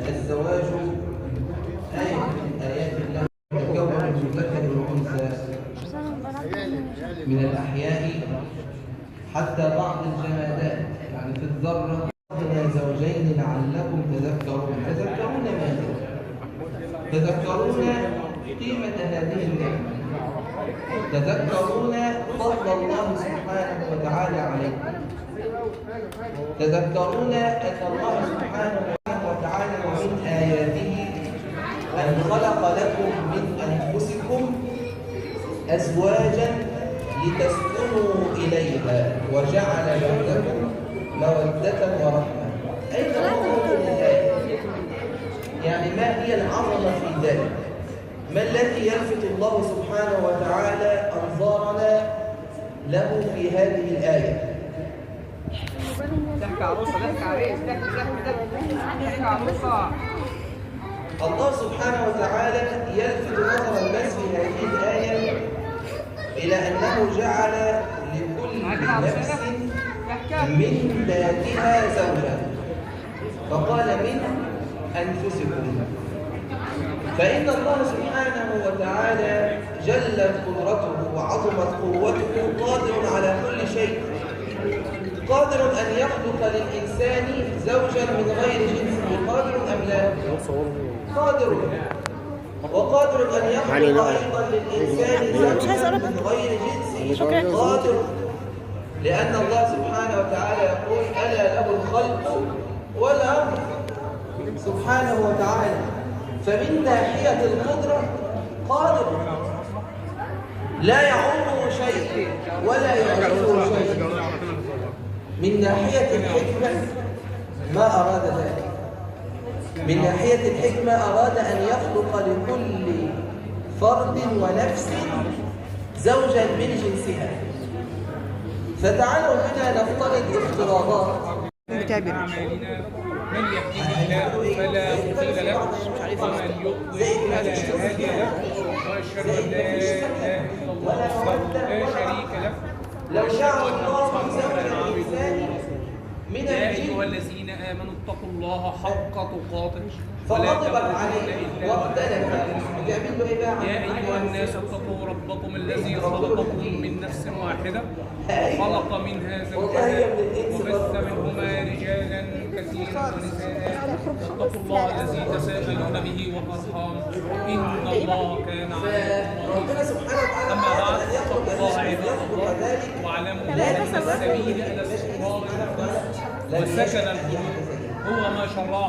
الزواج آية من آيات الله، يتكون من ذكر وأنثى، من الأحياء حتى بعض الجمادات، يعني في الذرة. زوجين لعلكم تذكرون. تذكرون ماذا؟ تذكرون قيمة هذه النعمة، تذكرون فضل الله سبحانه وتعالى عليكم، تذكرون أن الله سبحانه وتعالى ومن آياته أن خلق لكم من أنفسكم أزواجا لتسكنوا إليها وجعل بينكم مودة ورحمة. أين موضوع الآية؟ يعني ما هي العظمة في ذلك؟ ما الذي يلفت الله سبحانه وتعالى أنظارنا له في هذه الآية؟ ضحك عروسه، ضحك عريس، ضحك ضحك ضحك عروسه. الله سبحانه وتعالى يلفت نظر الناس في هذه الآية إلى أنه جعل لكل نفس من ذاتها زوجا، فقال من أنفسكم. فإن الله سبحانه وتعالى جلت قدرته وعظمت قوته، قادر على كل شيء، قادر أن يخلق للإنسان زوجا من غير جنسه، قادر أم لا؟ قادر. وقادر أن يخلق أيضا للإنسان زوجا من غير جنسه، قادر، لأن الله سبحانه وتعالى يقول ألا له الخلق والأمر سبحانه وتعالى. فمن ناحية القدرة قادر، لا يعوقه شيء ولا يعجزه شيء. من ناحية الحكمة ما أراد ذلك، من ناحية الحكمة أراد أن يخلق لكل فرد ونفس زوجا من جنسها. فتعالوا بنا نفترض افتراضات. من يهده الله فلا مضل له ومن يضلل فلا هادي له، واشهد ان لا اله الا الله وحده لا شريك له، لو شاء الله زوج الإنسان من يا أيها الجن الذين آمنوا اتقوا الله حق تقاته ولا فغضبت تموتن عليه إلا واختلف. بيعمل له ايه بقى؟ يا أيها الناس اتقوا ربكم الذي خلقكم من نفس واحدة وخلق منها زوجها وبث منهما رجالا كثيرا ونساء، واتقوا الله الذي تساءلون به والأرحام إن الله كان عليكم فربنا سبحانه وتعالى أما قادر بعد أن يخلق فاتقوا الله ذلك، عباد يخلق الله ذلك واعلموا لا أن السبيل إلى الصراط لن وسكن يشاء أن القلوب يحدث. هو ما شرعه